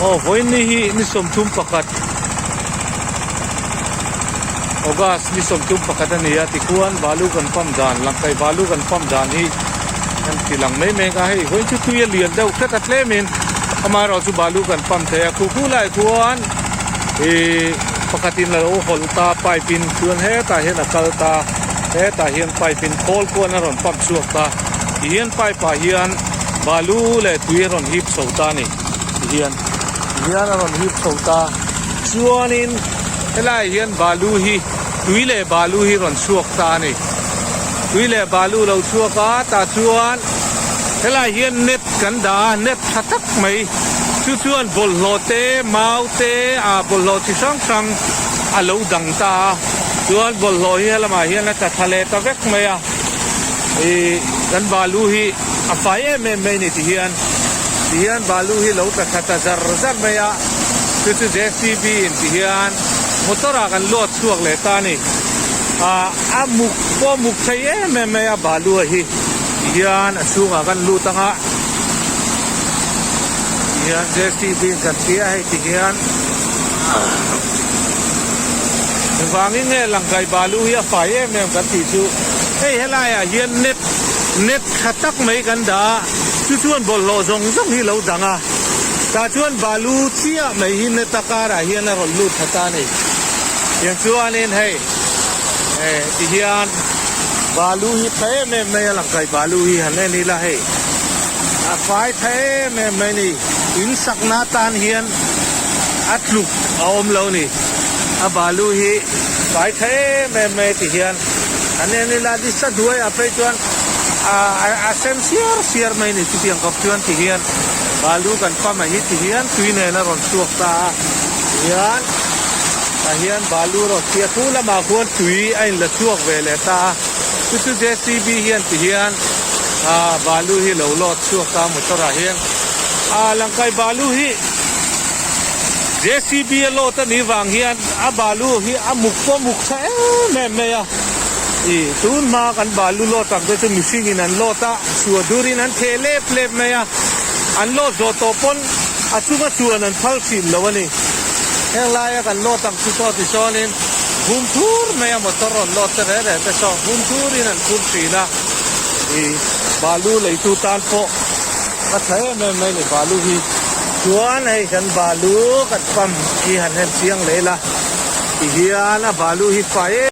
Aw vawiin ni hi ni 31 August ni 31 a ni a tikhuan balu kan pump dan langkai balu kan pump dan hi kan ti lang mai mek a hei vawiin chu tui a lian deuh hret a tlemin amaherawh chu balu kan pump thei a khu khu lai khuan ihh pakhatin a lo hawlh ta pipe in chuan hetah hian a kal ta hetah hian pipe in khawl khuan a rawn pump chhuak ta tihian pipe ah hian balu leh tui a rawn hip chho ta a ni tihian tihian a rawn hip chho ta chuanin helaiah hian balu hi tui leh balu hi rawn chhuak ta a ni tui leh balu lo chhuak a tah chuan helaiah hian net kan dah a net tha tak mai chu chuan bawlhhlawh te mau te ah bawlhhlawh chi hrang hrang a lo dang ta a chuan bawlhhlawh hi helamah hian a tla thla leh ta vek mai a ih kan balu hi a fai em em mai a ni ti hian ti hian balu hi lo tla thla ta zar zar mai a chu chu J C B in ti hian motor ah kan luat chhuak leh ta a ni ah a muk pawh a muk thei em em mai a balu a hi ti hian a chhungah kan lut ang a ti hian J C B in kan tia hei ti hian engvangin nge langkai balu hi a fai em em kan tih chu hei helaiah hian net net tha tak mai kan dah a chu chuan bawlhhlawh zawng zawng hi lo dang a tah chuan balu chiah mai hi net a karah hian a rawn lut tha ta a ni tiang chuanin hei eh ti hian balu hi tha em em mai a langkai balu hi han en ila hei a fai tha em em mai a ni in sakna atan hian a tluk a awm lo a ni a balu hi fai tha em em mai ti hian han en ila nisa hnuaiah phei chuan a sen siar siar mai a ni chutiang khawp chuan ti hian balu kan pump a hi ti hian tui nen a rawn chhuak ta a tihian tah hian balu rawn chhia thu lamah khuan tui a inla chhuak ve leh ta a chu chu J C B hian ti hian ah balu hi lo load chhuak ta a motor ah hian ah langkai balu hi J C B a load a nih vang hian a balu hi a muk pawh a muk tha em em mai a ih tun hma kan balu load ang te chu mihring in an load a chhuah dur in an theh lep lep mai a an load zawh tawh pawn a chunga chuan an phal thin lo a ni heng laia kan load ang chu pawh tichuanin hum thur mai a motor rawn load te reh reh te saw hum thurin an phur thin a ih balu leitu tan pawh a tha em em mai a ni balu hi chuan hei kan balu kan pump hi han en chiang leh ila tihian a balu hi fai em.